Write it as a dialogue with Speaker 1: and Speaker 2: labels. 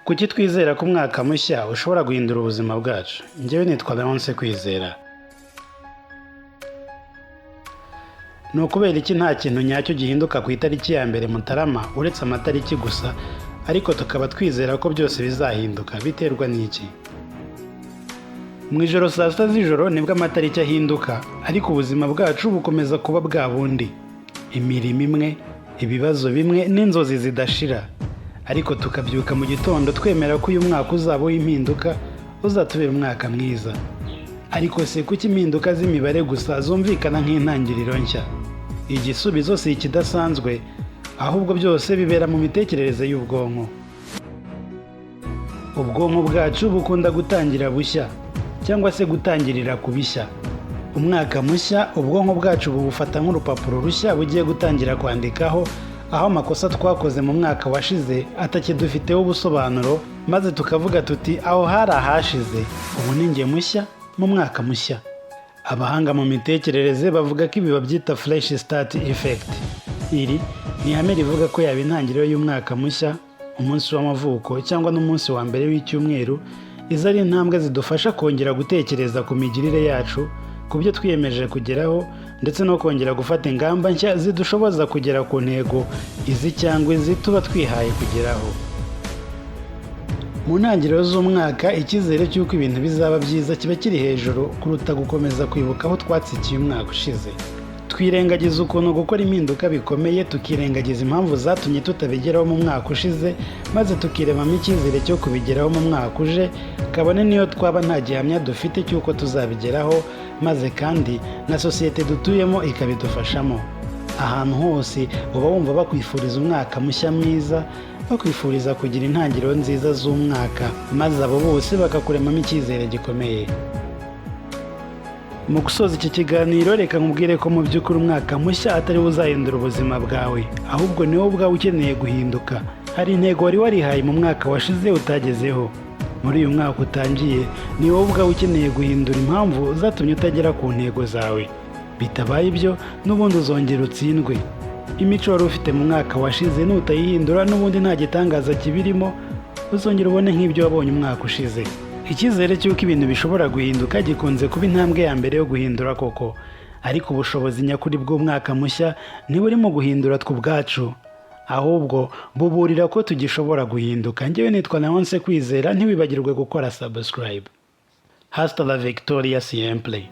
Speaker 1: Kuki twizera ko umwaka mushya ushobora guhindura ubuzima bwacu? Njyewe nitwa Leonce Kwizera. Ni ukubera iki nta kintu nyacyo gihinduka ku itariki ya 1 Mutarama uretse amatariki gusa, ariko tukaba twizera ko byose bizahinduka? Biterwa n'iki? Mu ijoro saa 6 z'ijoro nibwo amatariki ahinduka, ariko ubuzima bwacu bukomeza kuba bwa bundi. Imirimo imwe, ibibazo bimwe n'inzozi zidashira. Ariko tukabyuka mu gitondo twemera ko uyu mwaka uzaba uw'impinduka, uzatubera umwaka mwiza. Ariko se kuki impinduka z'imibare gusa zumvikana nk'intangiriro nshya? Igisubizo si ikidasanzwe, ahubwo byose bibera mu mitekerereze y'ubwonko. Ubwonko bwacu bukunda gutangira bushya cyangwa se gutangirira ku bishya. Umwaka mushya ubwonko bwacu bubufata nk'urupapuro rushya bugiye gutangira kwandikaho, aho amakosa twakoze mu mwaka washize atakidufiteho ubusobanuro, maze tukavuga tuti aho hari ahashize, ubu ni njye mushya mu mwaka mushya. Abahanga mu mitekerereze bavuga ko ibi babyita fresh start effect. Iri ni ihame rivuga ko yaba intangiriro y'umwaka mushya, umunsi w'amavuko cyangwa n'umunsi wa mbere w'icyumweru, izo ari intambwe zidufasha kongera gutekereza ku migirire yacu, ku byo twiyemeje kugeraho, ndetse no kongera gufata ingamba nshya zidushoboza kugera ku ntego izi cyangwa izi tuba twihaye kugeraho. Mu ntangiriro z'umwaka icyizere cy'uko ibintu bizaba byiza kiba kiri hejuru kuruta gukomeza kwibuka aho twatsikiye umwaka ushize. Twirengagiza ukuntu gukora impinduka bikomeye, tukirengagiza impamvu zatumye tutabigeraho mu mwaka ushize, maze tukiremamo icyizere cyo kubigeraho mu mwaka uje, kabone niyo twaba nta gihamya dufite cy'uko tuzabigeraho, maze kandi na sosiyete dutuyemo ikabidufashamo. Ahantu hose uba wumva bakwifuriza umwaka mushya mwiza, bakwifuriza kugira intangiriro nziza z'umwaka, maze abo bose bakakuremamo icyizere gikomeye. Mu gusoza iki kiganiro, reka nkubwire ko mu by'ukuri umwaka mushya atari wo uzahindura ubuzima bwawe, ahubwo ni wowe ubwawe ukeneye guhinduka. Hari intego wari warihaye mu mwaka washize utagezeho. Muri uyu mwaka utangiye, ni wowe ubwawe ukeneye guhindura impamvu zatumye utagera ku ntego zawe. Bitabaye ibyo, n'ubundi uzongera utsindwe. Imico wari ufite mu mwaka washize nutayihindura, n'ubundi nta gitangaza kibirimo, uzongera ubone nk'ibyo wabonye umwaka ushize. Icyizere cy'uko ibintu bishobora guhinduka gikunze kuba intambwe ya mbere yo guhindura koko, ariko ubushobozi nyakuri bw'umwaka mushya ntiburi mu guhindura twe ubwacu, ahubwo buburira ko tugishobora guhinduka. Njyewe nitwa Leonce Kwizera, ntiwibagirwe gukora subscribe. Hasta la victoria siempre.